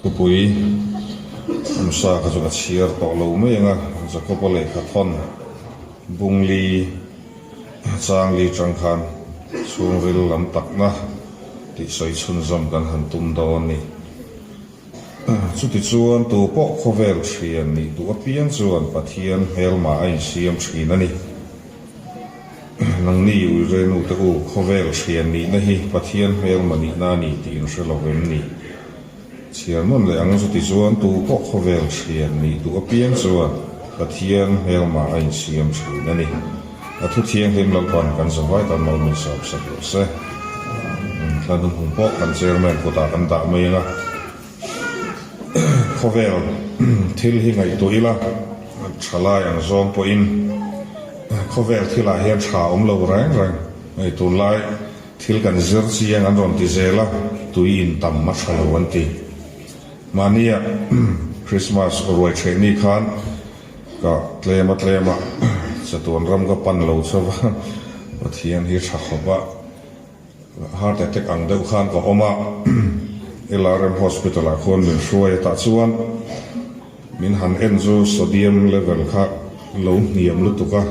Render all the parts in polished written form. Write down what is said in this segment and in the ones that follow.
Thupui awmsa kha chu ka chhiar tawh lo mai ang a, Jakob-a lehkha thawn Bungli Changli tang khan chhungril lam takna tih sawi chhunzawm kan han tum dawn a ni. Chutichuan tu pawh khawvel thian nih duh apiang chuan Pathian hmelma a insiam thin a ni. Nangni Uirenu te u, khawvel thian nihna hi Pathian hmelma nihna a ni tih in hre lo em ni? Chhiar nawn leh ang chutichuan tu pawh khawvel thian nih duh apiang chuan Pathian hmelma a insiam thin a ni. A thu thianghlim Lalpan kan zavai tan mal min sawm sak rawh se. Thla hnuhnung pawh kan chairman kutah kan dah mai ang a. Khawvel thil hi ngaihtuah ila thalai ang zawng pawhin khawvel thilah hian tha awm lo reng reng. Hei tunlai thil kan zir chiang an rawn ti zel a, tui in tam a tha lo an ti. Mahnia Christmas ruai theh ni khan Ka tlem a tlem a, chatuan ram ka pan lo chauh va, Pathian hi tha khawp a, heart attack ang deuh khan ka awm a, LRM hospital ah khuan min hruai a, tah chuan min han en chu sodium level kha lo hniam lutuk a,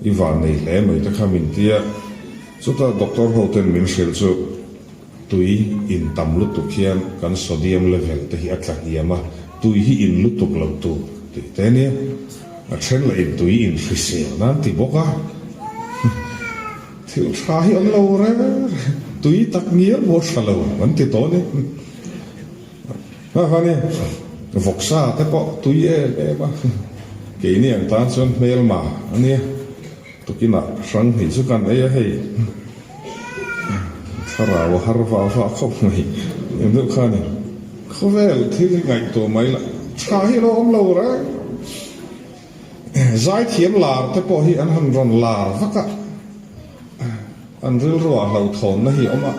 i van nei hle mai te kha min ti a, chutah doctor ho ten min hrilh chu. Tui in tam lutuk hian kan sodium level te hi a tla hniam a, tui hi in lutuk lo tur tih te nia. A then lah in tui in hrisel nan ti bawk a, thil tha hi awm lo reng reng, tui tak ngial pawh tha lo an ti tawh a ni. Ha ha ni, vawksa te pawh tui em em a, keini ang tan chuan hmelma a nia. Tukinah hrang hnih chu kan ei a hei thlarau a har vah vah khawp mai eng deuh kha a ni. Khawvel thil hi ngaihtuah mai la tha hi lo awm lo reng. Zaithiam lar te pawh hi an han rawn lar vak a, an rilruah hlauhthawnna hi a awm a,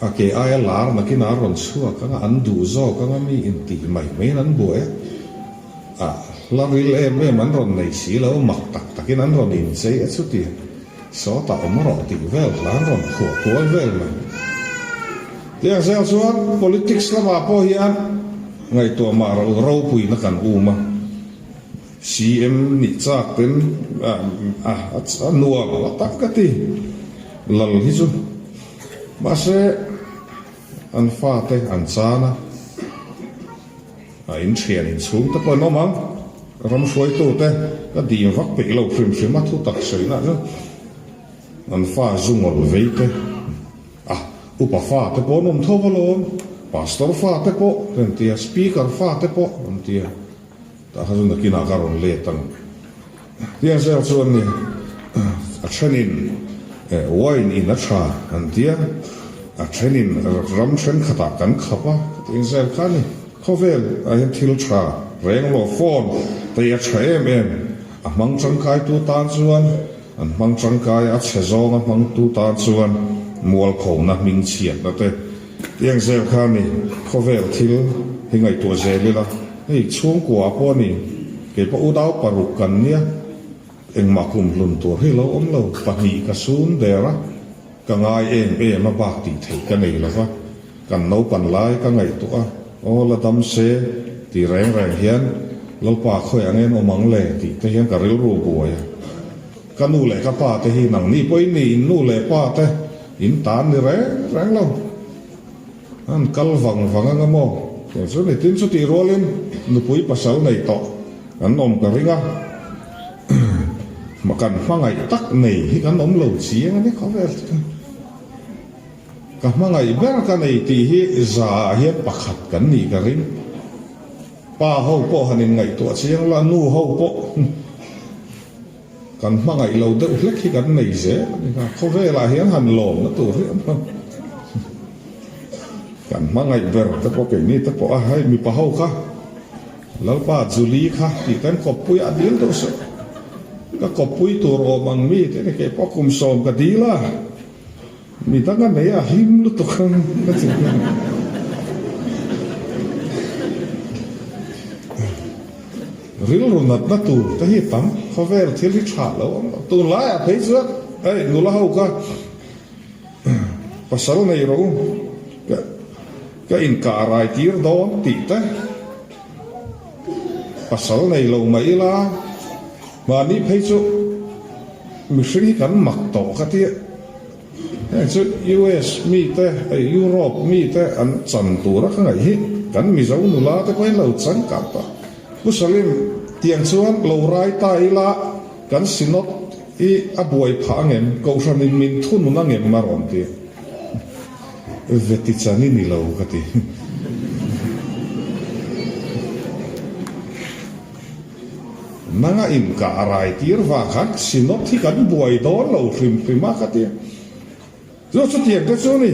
a ke aia lar nakinah a rawn chhuak ang a, an duh zawk ang a mi intih mai maiin an buai a. A hla ril em em an rawn nei si lo, mak tak takin an rawn inchei a chuti sawtah awm rawh tih vel hla an rawn phuah kual vel mai. Tiang zel chuan politics lamah pawh hian ngaihtuah mah ro ropuina kan um a, CM nih chak ten a a nuam a tak ka ti lal hi chu mahse an fate an chan a. A in thian in chhung te pawh an awm ang, ram hruaitu te ka dim vak peih lo hrim hrim a thu tak sawi nah chu an fa zu ngawl vei te a upa fa te pawh an awm tho alawm, pastor fa te pawh ka en tia, speaker fa te pawh an tia, tah kha chu nakinah ka rawn let ang. Tiang zel chuan ni a thenin wine in a tha an tia, a thenin ram thenkhatah kan khap a, tiang zel kha a ni. Khawvel ah hian thil tha reng lo phone te a tha em em, a hmang tangkaitu tan chuan an hmang tangkai a, a chhe zawng a hmangtu tan chuan mualkhona hming chhiatna te tiang zel kha a ni. Khawvel thil hi ngaihtuah zel ila hei chhungkua pawh a ni. Kei pawh unau paruk kan nia, engmah kum hlun tur hi lo awm lo, pahnih ka sun der a, ka ngai em em a bak tih theih ka nei lo va, kan naupan lai ka ngaihtuah a, aw la dam se ti reng reng hian Lalpa khawi ang en awm ang le tih te hian ka rilru buai a, ka nu leh ka pa te hi nangni pawhin ni in nu leh pa te in tan ni reng reng lo. An kal vang vang anga maw? Tiang chu nitin chutih rualin nupui pasal nei tawh an awm ka ring a, kan hmangaih tak nei hi kan awm lo chiang a ni khawvel chu. Ka hmangaih ber ka nei tih hi za ah hian pakhat kan nih ka ring. Pa ho pawh han inngaihtuah chiang la, nu ho pawh. Kan hmangaih lo deuh hlek hi kan nei zel a ni kha. Khawvelah hian han lawmna tur hi an hmang. Kan hmangaih ber te pawh keini te pawh a hei mipa ho kha Lalpa Julie kha tih kan kawppui a dil deuh suh. Ka kawppui tur awm ang mi te ni kei pawh kum sawm ka dil a. Mi dang a nei a hlim lutuk ang ka ti. Rilru natna tur te hi tam khawvel thil hi tha lo ang lo. Tunlaiah phei chuan hei nula ho kha pasal nei rawh u. Ka inkah rai tir dawn tih te pasal nei lo mah ila mahni phei chu mihring hi kan mak tawh ka ti a. Heng chu US mite, Europe mite an chan tura ka ngaih hi kan Mizo nula te pawhin lo changkang ta. Pu Salim, tiang chuan lo rai ta ila kan Synod hi a buai phah angem, Kohhranin min thunun angem a rawn ti. Veti chan i ni lo ka ti. Nanga inkah a rai tir vang khan Synod hi kan buai dawn lo hrim hrim a ka ti a. Chu chutiang te chu ni.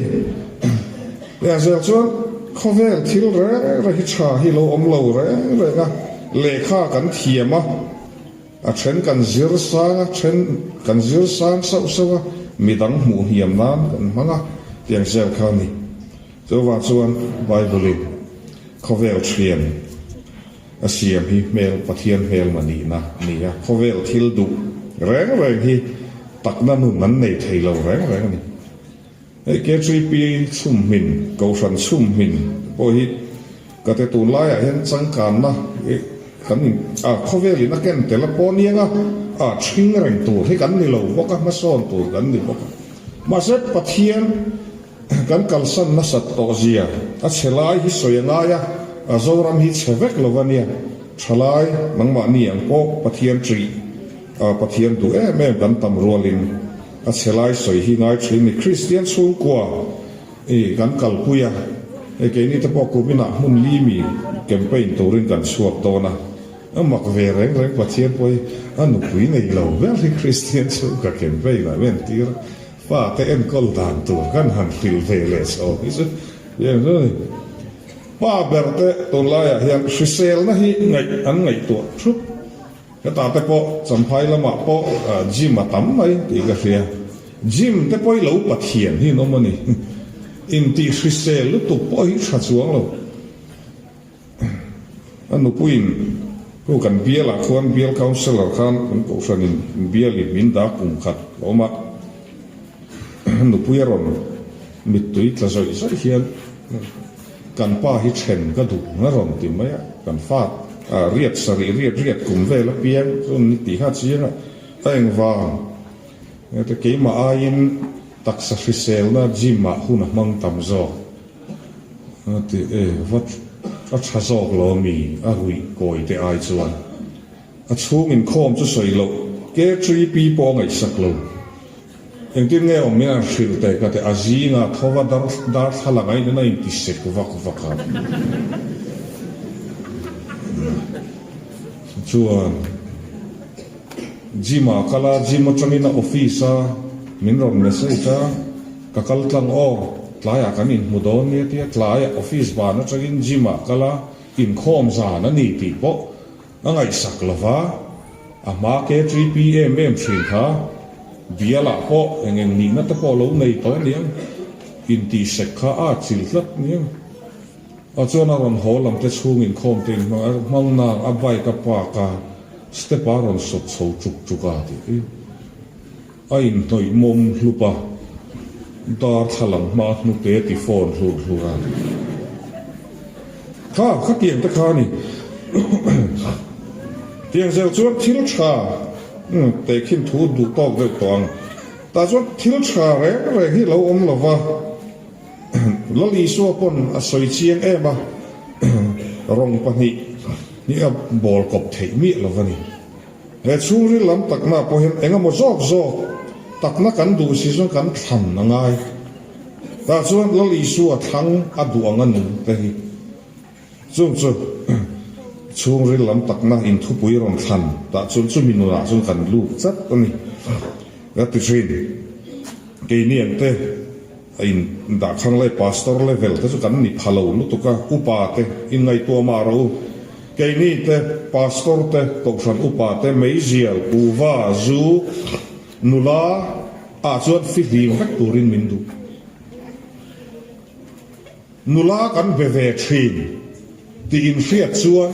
Lehzel chuan khawvel thil reng reng hi tha hi lo awm lo reng reng a, lehkha kan thiam a, a then kan zir sang a, then kan zir sang sauh sauh a, midang hmuh hniam nan kan hmang a, tiang zel kha a ni. Chuvang chuan Bible-in khawvel thian A siam hi hmel Pathian hmelma nihna a ni a, khawvel thil duh reng reng hi takna nun an nei thei lo reng reng a ni. Hei KTP chhumhmin, Kohhran chhumhmin pawh hi ka te tunlaiah hian changkanna hi kan in a khawvelin a ken tel a pawh aniang a, a ṭhing reng tur hi kan ni lo bawk a, hmasawn tur kan ni bawk a. Mahse Pathian Kan kalsan nasat tawh zia a chhe lai hi sawi a ngai a, a Zoram hi chhe vek lo a nia. Thalai, nangmahni ang pawh Pathian ṭih a, Pathian duh em em kan tam rualin a chhe lai sawi hi ngai ṭhin ni. Kristian chhungkua i kan kalpui a, hei keini te pawh kum inah hmun li mi campaign turin kan chhuak dawn a, a mak ve reng reng Pathian pawh hi a nupui nei lo ber hi Kristian chhungkua campaign ah em tir a. Fate enkawl dan tur kan han hrilh ve leh chho hi chu eng chu a ni. Pa ber te tunlaiah hian hriselna hi ngaih an ngaihtuah thup. Hetah te pawh Champhai lamah pawh gym a tam mai tih ka hria. Gym te pawh hi lo pathian hi an awm a ni. Intih hrisel lutuk pawh hi tha chuang lo. A nupuiin hu kan bialah khuan bial councillor khan kan kohhranin bialin min dah kum khat a awm a, a nupui a rawn mittui tla zawih zawih hian kan pa hi then ka duh a rawn ti mai a, kan fa riat sarih riat riat kum vel apiang chu ni tih kha chiang a, a engvang keimah aiin taksa hriselna gym ah hun a hmang tam zawk. A ti e, va a tha zawk lo mi a ruih kawi te ai chuan. A chhung inkhawm chu sawi loh, KTP pawh a ngaihsak lo. Engtin nge awm hian hrilh teh ka ti, a zinga thova dar darthlalang a in a inti sek vak vak a. Chuan gym ah kal a, gym atangin a office a min rawn message a. Ka kal tlang aw, tlaiah kan inhmu dawn nia tia tlaiah office ban atangin gym ah kal a, inkhawm zan a ni tih pawh a ngaihsak lo va, a hma KTP em em thin kha bialah pawh eng eng nihna te pawh lo nei tawh aniang, intihsek kha a chil tlat aniang. A chuan a rawn haw lam te chhung inkhawm te inhmang a, hmang nang a bike a park a, step a rawn sawt chho chuk chuk a tih hi. A inhnawih mawm hlup a, darthlalang hma hnute ti phone hlur hlur a. Kha, khatiang te kha a ni. Tiang zel chuan thil tha tehkhin thu duh tawk deuh tawh ang. Tah chuan thil tha reng reng hi lo awm lo va, Lal Isua pawn a sawi chiang em a, rawng pahnih hi a bawl kawp theih miah lo va ni. He chhungril lam takna pawh hian eng emaw zawk zawk takna kan duh si chuan kan thlan a ngai. Tah chuan Lal Isua thlang a duh ang a nung te hi. Chung chu chhungril lam takna inthupui rawn thlan tah chuan chumi nunah chuan kan lut chat a ni. Ka ti thin. Keini ang te a in dahkhang lai pastor level te chu kan ni pha lo lutuk a, upa te inngaihtuah mah rawh u. Keini te pastor te, kohhran upa te, meizial, kuhva, zu, nula ah chuan fihlim vek turin min duh. Nula kan be ve thin tih inhriat chuan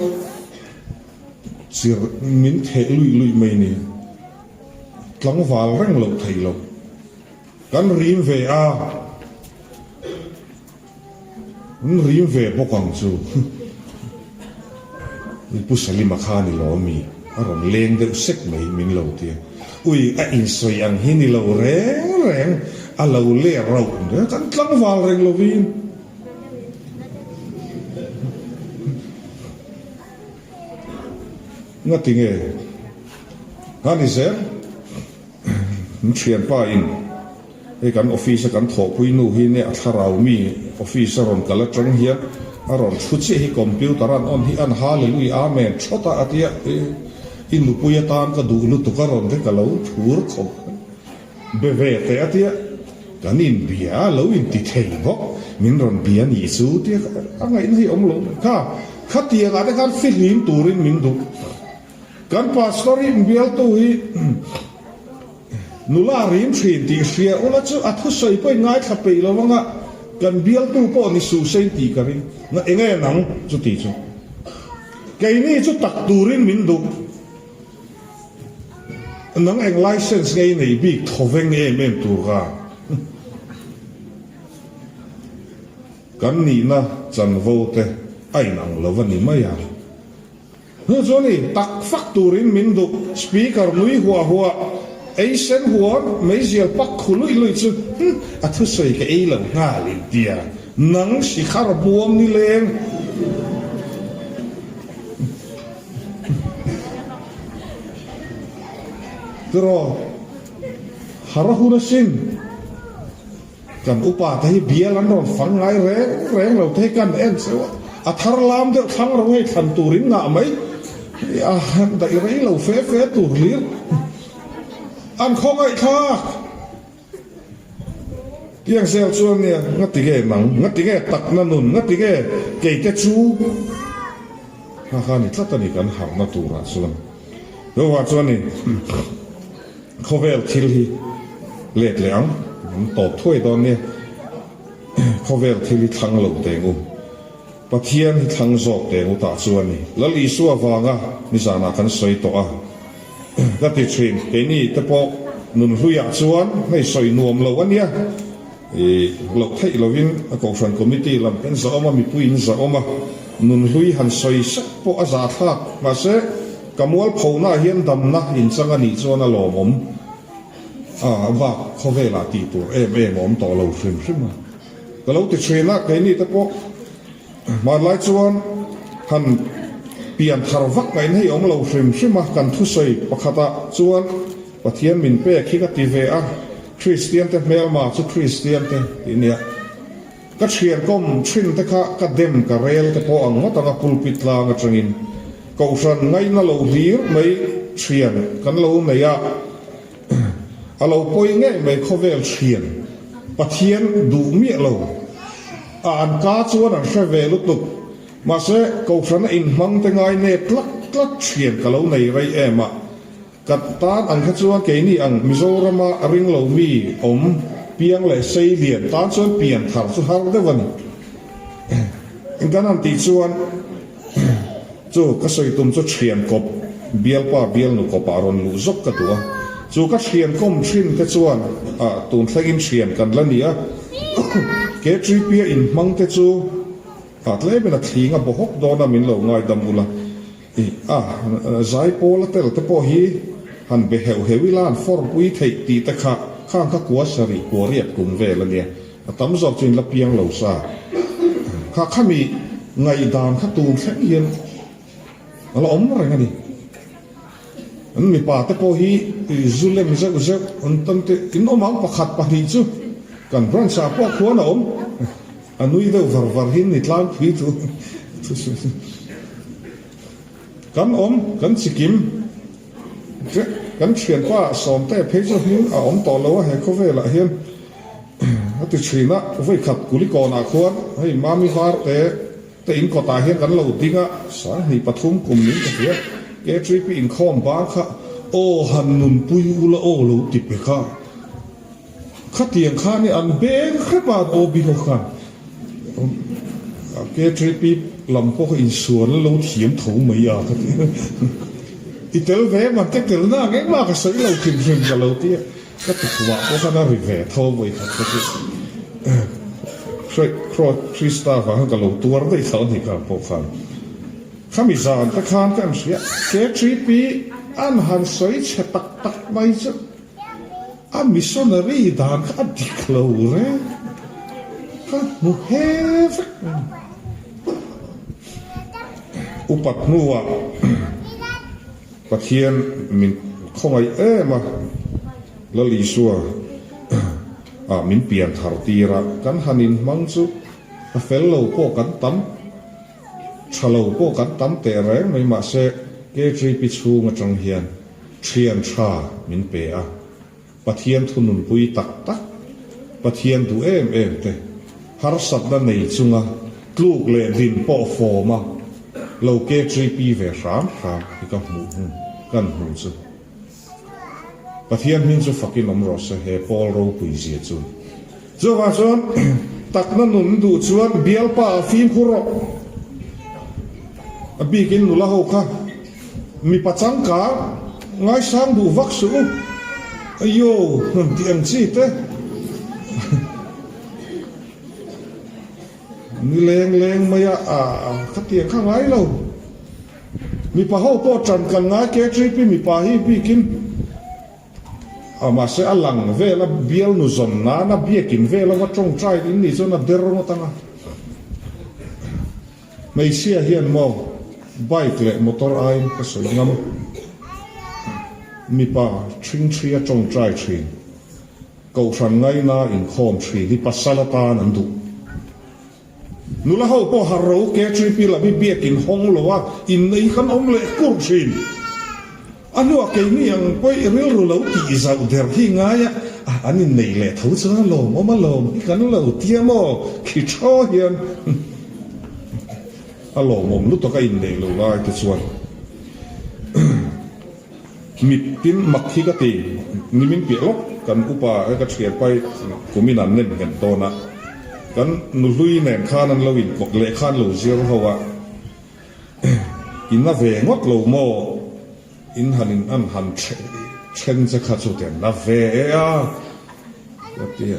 chirh min theh luih luih mai ni. Tlangval reng loh theih loh. Kan rim ve a. An rim ve bawk ang chu. I Pu Salima kha ni lo ami? A rawn leng deuh sek mai min lo ti a. Ui, a insawi ang hi ni lo reng reng, a lo ler rauh kan tlangval reng lovin. Ngati nge? A ni zel. Min thianpa in hei kan office a kan thawhpui nu hi nia a thlarau mi office a rawn kal atang hian a rawn thu chiah hi computer an on hi an hallelujah amen thawt a a tia i nupui atan ka duh lutuk a rawn te ka lo thur khawp be ve teh a tia kan inbia a lo inti thei bawk min rawn bia nih chu tia a ngaihna hi awm lo kha khatiang ah te khan fihlim turin min duh. Kan pastor hi bialtu hi nula rim thin tih hria ula chu a thusawi pawhin ngaithla peih lo anga kan bialtu pawh ni suh se in tih ka ring. Na enge nang chuti chu? Keini chu tak turin min duh. Nang eng license nge i nei bik thawveng em em tur kha? Kan nihna chanvo te a inang lo a ni mai a. Hnu chu ni, tak fak turin min duh. Speaker nui huah huah, ei sen huam, meizial pak khu luih luih chu, Hm, a thusawi ka ei lo nghal in tia, nang sikhar buam ni leng. Tiraw, har a hun asin. Kan upa te hi bial an rawn fang ngai reng reng lo te hi kan en cheu a, a thar lam deuh thlang ro hei thlan turin ngah mai a daih rei lo fe fe tur hlir an khawngaihthlak. Tiang zel chuan nia ngati nge nang, ngati nge takna nun, ngati nge keite chu kha kha ni tlat a ni kan harhna turah chuan. Jehovah chuan ni. Khawvel thil hi let leh ang, an tawp thuai dawn nia. Khawvel thil hi thlang lo teng u. Pathian hi thlang zawk teng u tah chuan ni. Lal Isua vanga nizanah kan sawi tawh a, ka ti thin. Keini te pawh nun hluiah chuan hei sawi nuam lo a nia. I loh theih lovin a Kohhran Committee lam kan zahawm a, mipui in zahawm a, nun hlui han sawi sek pawh a zahthlak. Mahse, ka mualphonaah hian damna inchang a nih chuan a lawmawm a, a bak khawvelah tih tur em em a awm tawh lo hrim hrim a. Ka lo ti thin a, keini te pawh hmanlai chuan han pian thar vak ngaihna hi awm lo hrim hrim a, kan thusawi pakhatah chuan Pathian min pek hi ka ti ve a, Kristian te hmelma chu Kristian te tih nia. Ka thian kawm thin te kha ka dem ka rel te pawh ang ngawt anga pulpit tlang atangin Kohhran ngaihna lo hlir mai thian kan lo nei a, a lo pawi ngei mai khawvel thian Pathian duh miah lo a an ka chuan an hre ve lutuk. Mahse Kohhrana inhmang te ngai nep tlat tlat thian ka lo nei rei em a. Ka tan ang kha chuan keini ang Mizorama ring lo mi awm piang leh sei lian tan chuan pian thar chu har deuh a ni. Kan han tih chuan chu ka sawi tum chu thian kawp bialpa bialnu kawpah rawn luh zawk ka duh a. Chu ka thian kawm thin te chuan ah tun thlengin thian kan la ni a. KTP a inhmang te chu ah tlemin a thling a baw hawk dawn a min lo ngaidam ula. Ih a, zaipawl a tel te pawh hi han be heuh heuh ila an form pui theih tih te kha khang kha kua sarih kua riat kum vel a nia, a tam zawk chu in la piang lo sa. Kha khami ngaihdan kha tun thleng hian a la awm reng a ni. An mipa te pawh hi zu lem zeuh zeuh an tam te in awm ang pakhat pahnih chu kan branch ah pawh khuan a awm. A nui deuh var var hi ni tlangpui chu kan awm kan chikim kan thianpa Sawmte phei chu hming a awm tawh lo a he khawvelah hian a ti thin a vawikhat Kulikawnah khuan hei Mami Varte te in kawtah hian kan lo ding a Sanghnih pathum kum min ka hria K3P inkhawm bang kha aw han nunpui ula aw lo ti pe kha. Khatiang khan hi an beng hrep a, an OB ho khan KTP lam pawh kha insual lo thiam tho mai a ka ti. I tel ve man te tel na ang engmah ka sawi lo hrim hrim ka lo ti a, ka tukhumah pawh khan a ri ve tho vawi khat ka ti. Krista vang khan ka lo tuar daih tho a nih kha pawh khan. Khami zan te khan ka en hria, KTP an han sawi chhe tak tak mai chu a missionary dan kha a dik lo reng. Ka hmu he vek mai. Upat hnuah Pathian min khawngaih em a, Lal Isua ah min pian thar tir a, kan han inhmang chu a fel lo pawh kan tam, tha lo pawh kan tam teh reng mai mahse KTP chhung atang hian thian tha min pe a. Pathian thununpui tak tak, Pathian duh em em te, harsatna nei chunga tluk leh din pawh fawma lo KTP ve hram hram hi ka hmuh hun kan hmuh chu. Pathian hming chu fakin awm rawh se he Paul ropui zia chu. Chuvang chuan takna nun duh chuan bialpa a fimkhur rawh. A bikin nula ho kha mipa changkang ngaisang duh vak suh u. Ayo hmun tih ang chi te. Ni leng leng mai a khatiang kha ngai lo. Mipa ho pawh ṭan kan ngai KTP mipa hi bikin. A mahse a lang vel a bialnu zawm nana biakin vel a va tawngtai in nih chuan a der ngawt ang a. Hmeichhia hian maw bike leh motor aiin ka sawi ngam. Mipa ṭhingṭhi a tawngtai ṭhin. Kohhran ngaina inkhawm ṭhin hi pasal atan an duh. Nula ho pawh har ro KTP lam hi biakin hawng lo a, innei kan awm leh kur thin. A hnuah keini ang pawh i rilru lo tih zauh der hi ngai a, an innei leh tho chuan a lawmawm a lawm hi kan lo tia maw khi thaw hian a lawmawm lutuk a inneih lo lai te chuan. Mit tin mak hi ka ti, nimin piah lawk kan upa he ka thianpai kumin an nem nghet dawn a, kan nuhlui nen khan an lo inkawp leh khan lo zir ho a, in a ve ngawt lo maw, in han in an han then che kha chu ti an la ve e a, ka ti a,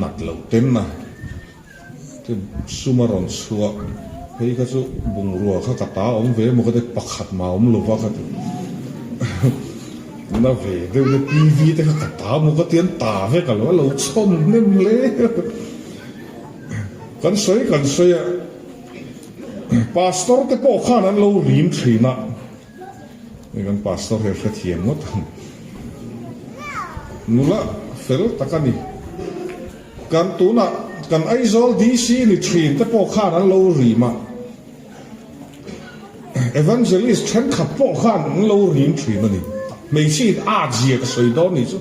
nat loh ten a. Sum a rawn chhuah phei kha chu bungrua kha ka ta awm ve emaw ka ti pakhat mah awm lo va ka ti na ve deuh na TV te kha ka ta emaw ka ti an ta vek alo a lo chhawm hnem hle kan sawi kan sawi a pastor te pawh khan an lo rim thin a. Hei kan pastor hi a hrethiam ngawt ang. Nula fel tak a ni. Kan tunah kan Aizawl DC ni thin te pawh khan an lo rim a. Evangelist thenkhat pawh khan an lo rim thin a ni. Hmeichhe in at zia ka sawi dawn nih chu.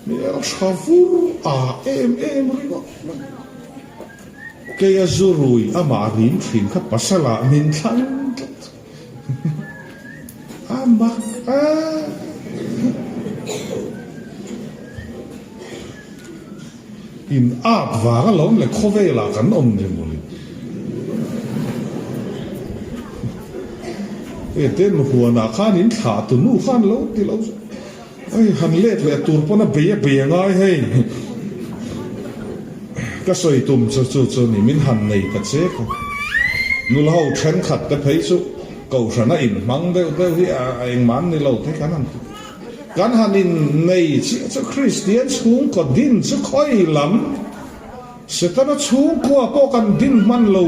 Hmel tha vur a em em ringawt mai. Keia zu rui amah rim thin kha pasalah min thlang tlat a mak a. In at vang alawm le khawvelah kan awm ni mawle. E ten huanah khan in thlah tu nu khan lo ti lo. Hei han let leh tur pawn a bei a bei a ngai hei. Ka sawi tum chu chu chu ni min han nei ta che kha. Nula ho thenkhat te phei chu kohhran a inhmang deuh deuh hi a engmah an ni lo te kan han ti. Kan han innei chiah chu Kristian chhungkaw din chu khawi lam. Setana chhungkua pawh kan din hman lo.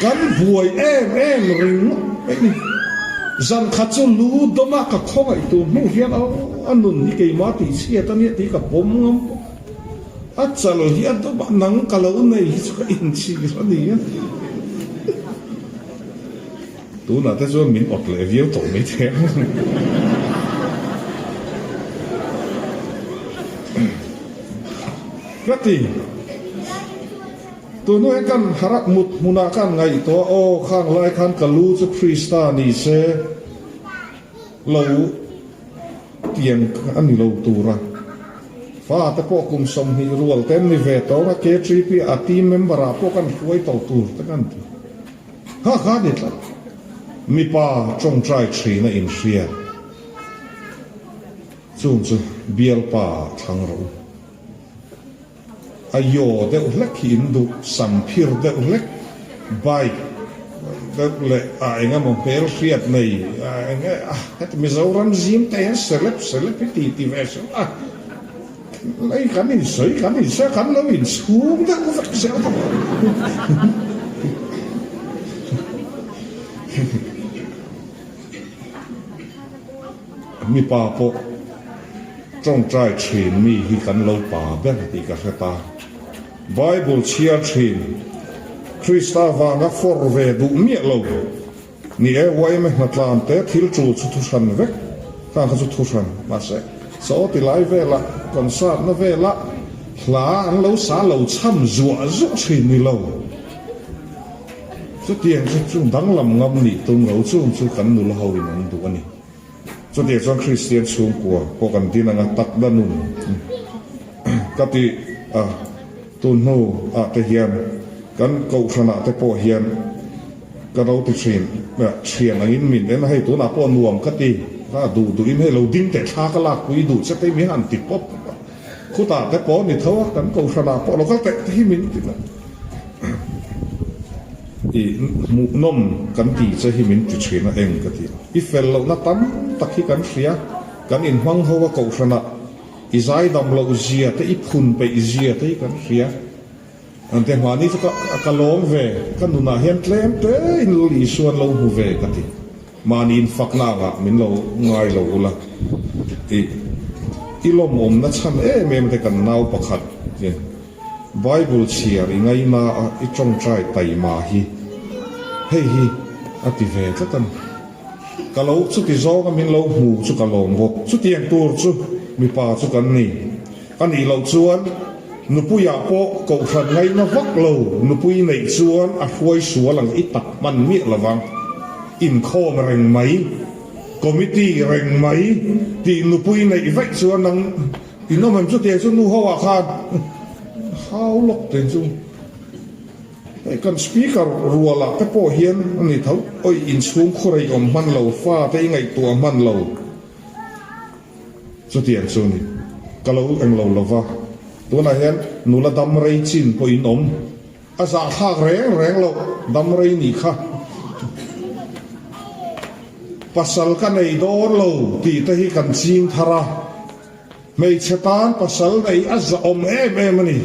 Kan buai em em ringawt mai ni. Zan khat chu lu dawma ka khawngaih tur hnu hian aw a nun hi keimah tih chhiat a nia tih ka pawm ngam bawk. A chal hi a dawm a, nang ka lo nei hi chu ka inchhir a ni a. Tunah te chuan min awt leh viau tawh mai thei ang. Ka ti. Tun hnu hian kan harh mut hmunah khan ngaihtuah aw khang lai khan ka lu chu Krista ni se lo tiang a ni lo tur a. Fa te pawh kum 20 rual te an ni ve tawng a, KTP a team member ah pawh kan hruai tawh tur te kan ti. Kha kha ni tlat. Mipa tawngtai thin a inhria. Chung chu bialpa ah thlang rawh u. A yaw deuh hlek hi in duh, sam phir deuh hlek, bike deuh leh a eng emaw hmel hriat nei a eng e a heti Mizoram zim te hian celeb celeb hi ti ti ve hreuh a, lei kan insawi kan insawi a kan lo inchhung deuh vek zel bawk a. Mipa pawh tawngtai thin mi hi kan lo pa ber tih ka hre ta. Bible chhiar thin, Krista vanga fawr ve duh miah lo. Ni e, yma hnatlan te thil tul chu thuhran vek, khang kha chu thuhran. Mahse, chaw ti lai velah, concert na velah hla an lo sa lo chham zuah zuah thin ni lo. Chutiang chu chung danglam ngam nih tum lo chung chu kan nula ho in an duh a ni. Chutiang chuan Kristian chhungkua pawh kan din anga tak da nun ka ti a, tun hnu ah te hian kan kohhran ah te pawh hian ka lo ti thin, thian angin min en a, hei tunah pawh nuam ka ti a, duh duh in hei lo ding teh thla ka lakpui duh che te hi min han ti pawp a, khutah te pawh ni tho a, kan kohhran ah pawh lo kal teh te hi min ti a. I hmuhnawm kan tih che hi min ti thin a eng ka ti. I fel lohna tam tak hi kan hria, kan inhmang ho a kohhranah i zaidam loh zia te, i phun peih zia te hi kan hria. An te hmahni chu ka ka lawm ve, ka nunah hian tlem te in Lal Isua an lo hmu ve ka ti. Mahni infakna angah min lo ngai lo ula i i lawmawmna chhan em em te kan nau pakhat hi. Bible chhiar i ngaihna a i tawngtai taima hi hei hi a ti ve tlat a ni. Ka lo chuti zawnga min lo hmu chu ka lawm bawk. Chutiang tur chu mipa chu kan ni. A nih loh chuan nupuiah pawh kohhran ngaihna vak lo nupui neih chuan a hruai sual ang i tak hman miah lovang. Inkhawm reng mai, committee reng mai tih nupui neih vaih chuan nang In awm em chutiang chu nu ho ah khan hau lawk te chu hei kan speaker rual ah te pawh hian a ni tho awi inchhung khawrei awm hman lo fa te i ngaihtuah hman lo chutiang chu ni ka lo englo lova tunah hian nula dam rei chin pawh in awm a zahthlak reng reng loh dam rei nih kha pasal ka nei dawn lo tih te hi kan ching thar a. Hmeichhe tan pasal nei a zahawm em em a ni.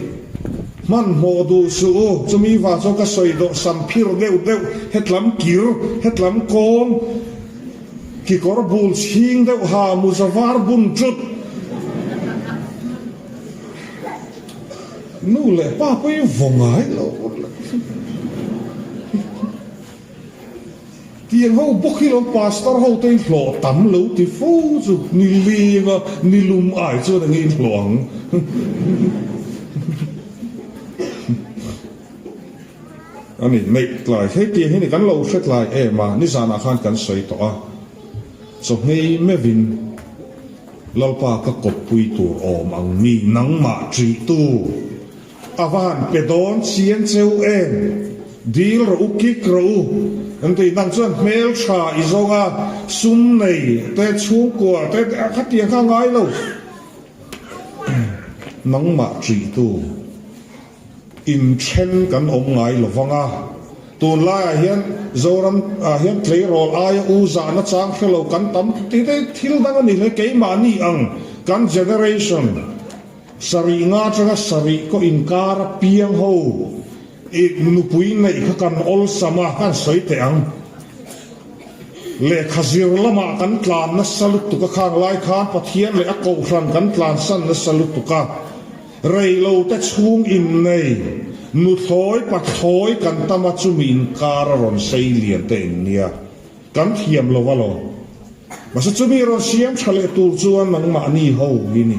Hmanhmawh duh suh u, chumi vang chuan ka sawi dawh sam phir deuh deuh, hetlam kir, hetlam kawng, kikawr bul chhing deuh ha muza var bun tlut. Nu leh pa pawhin vaw ngai lo. Tiang ho bawk hi lo pastor ho te in hlawh tam lo ti fo chu ni ling a ni lum ai chuan enge in hlawh ang. Ani neih tlai hei tiang hi ni kan lo hre tlai em a nizanah khan kan sawi tawh a chawhmei meuhin Lalpa ka kawppui tur awm ang mi nangmah ṭih tu A va han pe dawn chiang cheu em? Dil rawh u, kik rawh u. An ti, nang chuan hmel tha i zawng a, sum nei te, chhungkua te, khatiang kha a ngai lo. Nangmah ṭihtu inthen kan awm ngai lo vang a, tunlaiah hian Zoram ah hian tleirawl aia u zahna chang hre lo kan tam ti te thil dang a ni hle, keimahni ang kan generation. Sarih nga atanga sarih kaw inkar a piang ho i nupui neih kha kan awlsam a, kan sawi teh ang. Lehkha zir lamah kan tlan nasa lutuk a, khang lai khan Pathian leh a kohhran kan tlansan nasa lutuk a, reilote chhung innei, nuthlawi pathlawi kan tam a, chumi inkar a rawn sei lian te in nia. Kan thiam lo a lo. Mahse chumi rawn siam tha leh tur chuan nangmahni ho hi ni.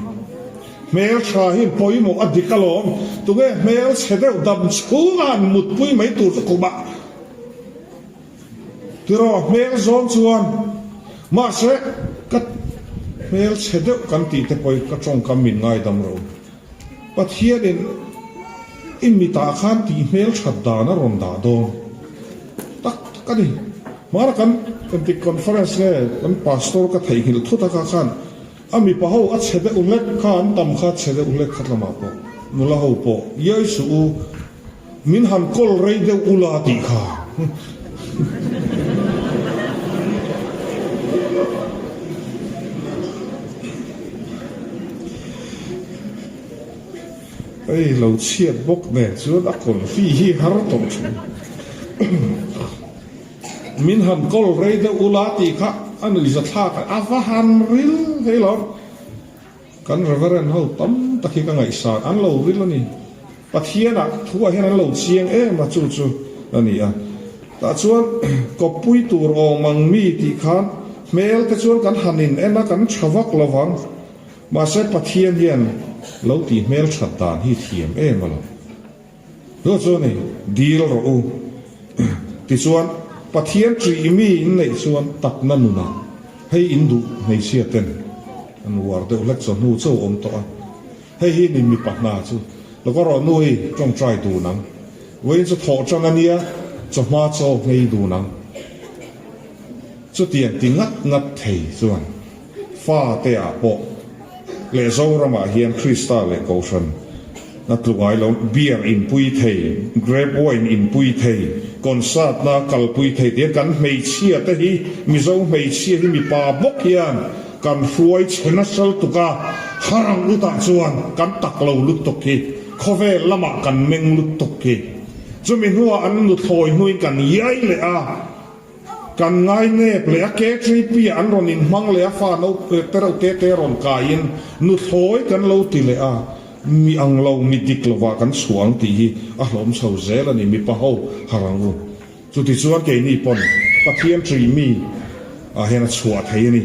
Hmel tha hi pawimawh a dik alawm. Tunge hmel chhe deuh dam chhunga han mutpui mai tur chu khumah tiraw hmel zawng chuan. Mahse ka hmel chhe deuh kan tih te pawh hi ka tawngkam min ngaidam ro. Pathianin i mitah khan tih hmel that dan a rawn dah dawn tak tak a ni. Hmana kan engtik conference nge kan pastor ka theihnghilh thut a kha khan a mipa ho a chhe deuh hlek kha an tam kha chhe deuh hlek kha tlamah pawh. Nula ho pawh, Iai suh u, min han kawl rei deuh ula tih kha. Hei lo chhiat bawk nen chuan a kawnfi hi har tawh thin. Min han kawl rei deuh ula tih kha a nuihza thlak a, a va han ril thei lo. Kan Reverend ho tam tak hi ka ngaihsan an lo ril a ni. Pathianah thuah hian an lo chiang em a chu chu a ni a. Tah chuan kawppui tur awm ang mi tih khan hmel te chuan kan han in en a kan tha vak lo vang. Mahse Pathian hian lo tih hmel that dan hi thiam em a lo. Chu chu ni, dil rawh u. Tichuan, Pathian ṭih mi in neih chuan takna nunah hei in duh hmeichhia ten an uar deuh hlek chawhnu cho awm tawh a. Hei hi ni mipa hna chu. Lawka rawh nu hei ṭawngṭai dun ang. Vawiin chu thawh ṭang a nia, chawhma chaw nghei dun ang. Chutiang ti ngat ngat thei chuan. Fate ah pawh leh Zoramah hian Krista leh Kohhran a tlu ngai lo, beer inpui thei, grape wine inpui thei, concert na kalpui thei tihian kan hmeichhia te hi Mizo hmeichhia hi mipa bawk hian kan hruai chhe nasa lutuk a, harang utah chuan kan tak lo lutuk hi, khawvel lamah kan meng lutuk hi. Chumi hnuah an nuthlawi hnuin kan iai leh a. Kan ngai nep leh a KTP ah an rawn inhmang leh a fa no te reuh te te rawn kaiin nuthlawi kan lo ti leh a, mi ang lo mi dik lovah kan chhuah ang tih hi a hlawm chho zel a ni mipa ho har ang u. Chutichuan keini pawn Pathian ṭih mi ah hian a chhuah thei a ni.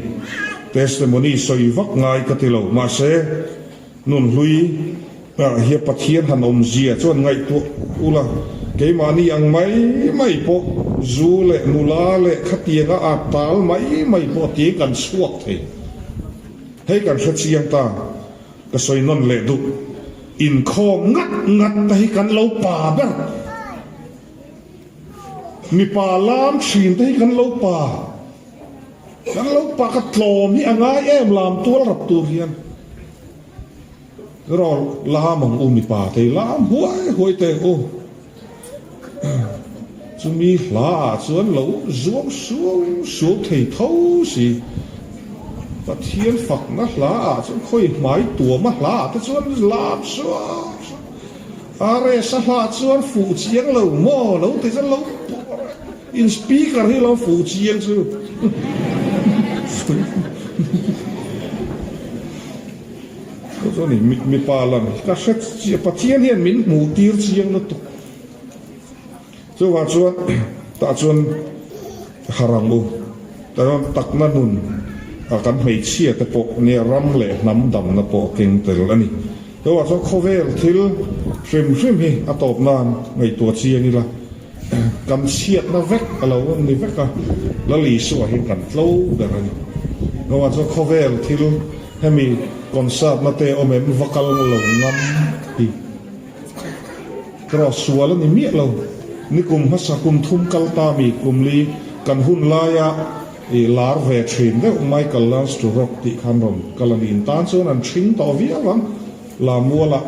Testimony sawi vak ngai ka ti lo mahse Nunhlui ah hian Pathian han awm zia chuan ngaihtuah ula, keimahni ang mai mai pawh zu leh nula leh khatianga a tal mai mai pawh tiin kan chhuak thei. Hei kan hre chiang ta, ka sawi nawn leh duh. Inkhawm ngat ngat te hi kan lo pa ber. Mipa lam thin te hi kan lo pa. Kan lo pa ka tlawm hi a ngai em lam tual rap tur hian rawn lam ang u mipa te hi lam huai huai teh u chumi hla ah chuan lo zuam suau suau thei tho si Pathian fakna hla ah chuan khawi hmai tuama hla ah te chuan lam suau suau RS a hla chuan fuh chiang lo maw lo ti chuan lo In speaker hi lo fuh chiang chu. Chu chu ni mipa lam ka hre chiah Pathian hian min hmuh tir chiang lutuk. Chuvang chuan tah chuan harh ang u. Tah chuan takna nun a kan hmeichhia te pawh nia ram leh hnam damna pawh a keng tel a ni. Chuvang chuan khawvel thil hrim hrim hi a tawp nan ngaihtuah chiang ila. Kan chhiatna vek a lo ni vek a, Lal Isua hi kan tlo ber a ni. Chuvang chuan khawvel thil hemi concert na te awm em va kal lo ngam hi erawh sual a ni miah lo. Nikum hmasa kum thum kal ta mi kum li kan hun laia i lar ve thin deuh Michael Learns to Rock tih khan rawn kal a ni. In tan chuan an thing tawh viau ang Lamualah.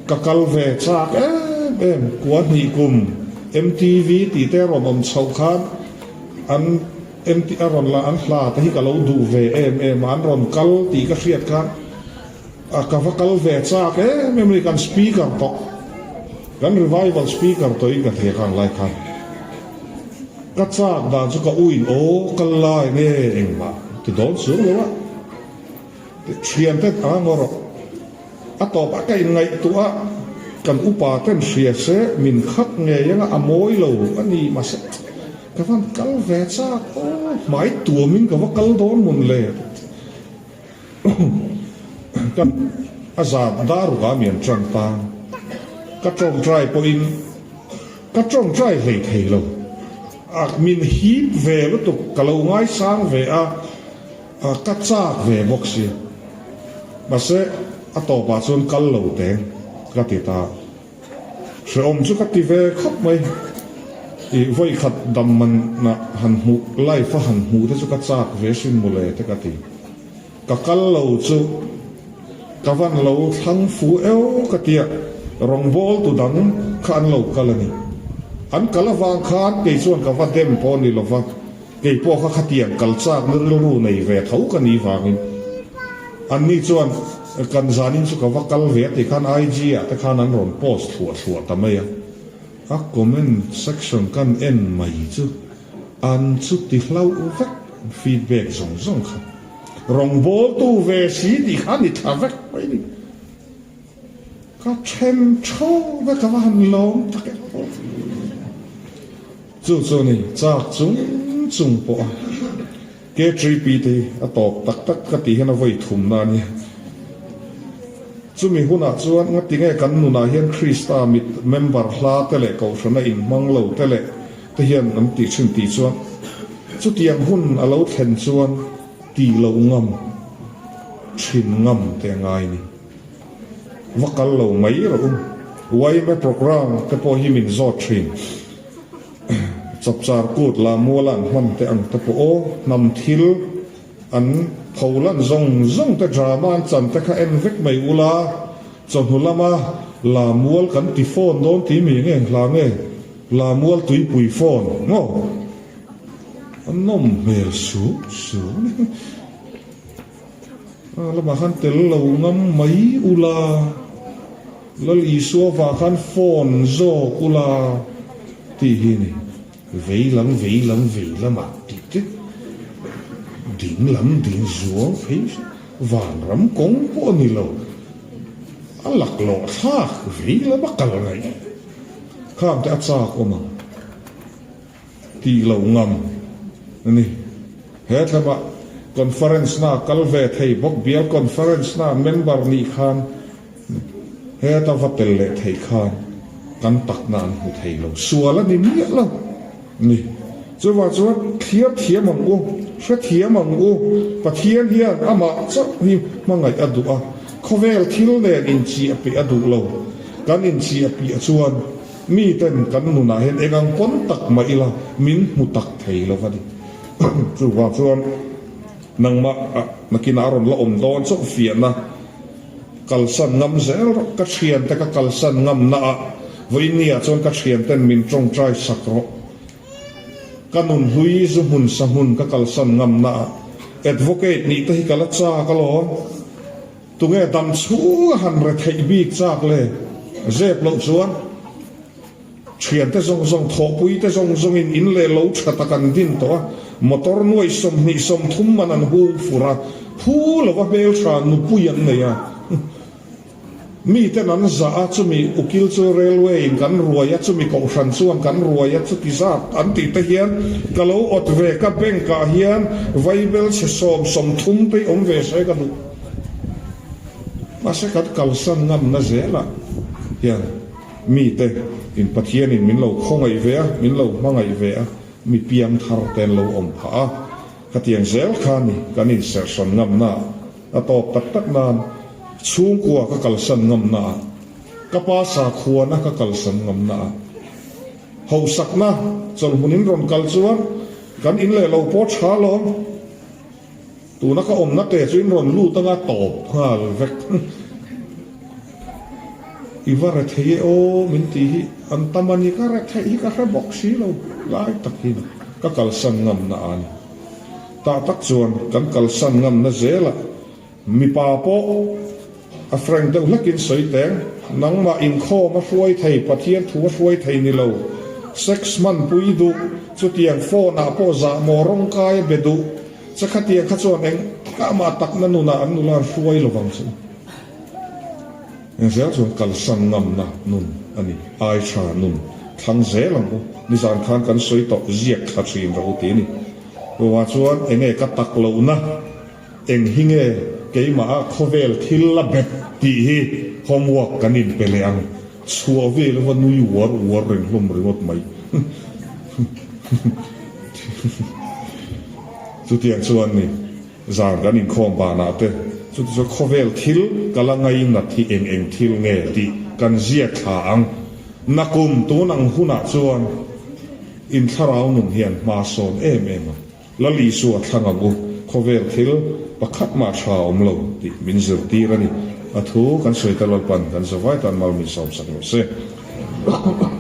Ka kal ve chak em em, kua hnih kum MTV tih te rawn awm chhoh khan an MT a rawn la an hla te hi ka lo duh ve em em a, an rawn kal tih ka hriat khan a ka va kal ve chak em em a ni, kan speaker tawh kan revival speaker tawh in ka thei khan lai khan ka chak dan chu ka uin aw kal lai nge engmah ti dawn chuang lo a. Thiante a ngaw rawh. A tawpah ka inngaihtuah a, kan upa ten hria se min khat ngei anga a mawi lo a ni mahse ka van kal ve chak aw hmai tuamin ka va kal dawn mun le ka a zat dar rukah mi an tan ta ka tawngtai pawhin ka tawngtai hlei thei lo a min hip ve lutuk ka lo ngaisang ve a. A ka chak ve bawk si. Mahse, a tawpah chuan kal lo teng ka ti ta. Hrehawm chu ka ti ve khawp mai. I vawi khat dam manah han hmuh, live a han hmuh te chu ka chak ve sin mawle te ka ti. Ka kal lo chu ka van lo thlang fu eu ka ti a. Rawngbawltu dang kha an lo kal a ni. An kal avang khan kei chuan ka va dem pawh a ni lo va, kei pawh kha khatiang kal chakna rilru nei ve tho ka nih vangin anni chuan kan zanin chu ka va kal ve a tih khan IG ah te khan an rawn post thluah thluah ta mai a. A comment section kan en mai chu an chu ti hlauh vek feedback zawng zawng kha rawngbawltu ve si tih kha a ni thla vek mai ni. Ka then tho vek a va han lawm tak em aw. Chu chu ni chak chung chung pawh a K3P te hi a tawp tak tak ka tih hian a vawi thum na a nia. Chumi hunah chuan ngatinge kan nunah hian Krista mit member hla te leh kohhrana inhmang lo te leh te hian an tih thin tih chuan chutiang hun a lo thlen chuan tih loh ngam thin ngam te a ngai ni. Va kal lo mai rawh u. Yma programme te pawh hi min zawt thin. Chapchar kut la muala an hman te ang te pawh aw, hnam thil an pholan zawng zawng te drama an chan te kha en vek mai ula, chawhnu lama la mual kan ti phone dawn ti mi nge hla nge la mual tuipui phone maw? A nawm hmel suh suh a ni. A lamah khan tel lo ngam mai ula, Lal Isua vah khan phone zawk ula tih hi a ni. Vei lam vei lam vei lamah tih te, ding lam ding zuang phei vanram kawng pawh a ni lo. A laklawh thlak vei lama kal ngaih khang te a chak awm ang. Tih loh ngam a ni. He thlama conference na kal ve thei bawk bial conference na member nih khan heta va tel leh theih khan kan takna an hmu thei lo. Sual a ni miah lo ni. Chuvang chuan thliar thiam ang u, hrethiam ang u, Pathian hian amah chauh hi hmangaih a duh a, khawvel thil nen inchiah piah a duh lo. Kan inchiah piah chuan Miten kan nunah hian eng ang pawn tak mah ila min hmu tak thei lo va ni. Chuvang chuan nangmah nakinah a rawn la awm dawn chauh fiahna kalsan ngam zel rawh. Ka thiante ka kalsan ngamna ah vawiinniah chuan ka thianten min tawngtai sak rawh. Ka nun hlui zu hmun sa hmun ka kalsan ngamna ah advocate nih te hi ka la chak alawm. Tunge dam chhung a han retheih bik chak le? Zep loh chuan thiante zawng zawng, thawhpui te zawng zawngin in leh lo tha tak an din tawh a, motor nuai 20 30 man an hung fur a, phu lova hmeltha nupui an nei a. Miten an zah a, chumi ukil chu railway in kan ruai a, chumi kohhran chuan kan ruai a, chuti zat an tih te hian ka lo awt ve, ka bank ah hian vaibel chhe sawm 30 te hi awm ve se ka duh. Mahse kan kalsan ngamna zelah hian mite in Pathianin min lo khawngaih ve a, min lo hmangaih ve a, mi piangthar te an lo awm phah a, khatiang zel kha ni kan inserhsawn ngamna a tawp tak tak nan chhungkua ka kalsan ngamna ah, ka pa sakhuana ka kalsan ngamna ah, hausakna chawlhmun in rawn kal chuan kan in leh lo pawh tha lawm. Tuna ka awmna te chu in rawn lut anga tawp nghal vek. I va re thei e aw min tih hi an tam a ni, ka re theih hi ka hre bawk si lo lai tak hi ka kalsan ngamna a ni. Tah tak chuan kan kalsan ngamna zelah mipa pawh a frank deuh hlekin sawi teng, nangmah inkhawm a hruai thei, Pathian thu a hruai thei ni lo, sex hmanpui duh, chutiang phone ah pawh zahmawh rawngkai a be duh, Che khatiang kha chuan eng amah takna nunah an nula an hruai lo vang chu. Eng zel chuan kalsan ngamna nun a ni. Ai tha nun thlang zel ang u. Nizan khan kan sawi tawh ziak thla thin rawh u ti a ni. Chuvang chuan eng nge ka tak lohna, eng hi nge keimaha khawvel thil la bet tih hi homework kan inpe leh ang. Chhuah vel a va nui uar uar reng hlawm ringawt mai. Chutiang chuan ni zan kan inkhawm banah te chuti chuan khawvel thil ka la ngainat hi eng eng thil nge tih kan ziak thla ang. Nakum tun ang hunah chuan in thlarau nun hian hma sawn em em ang. Lal Isua thlang ang u, khawvel thil pakhat mah tha awm lo tih min zirtir a ni. A thu kan sawi ta Lalpan kan zavai tan mal min sawmsak rawh se.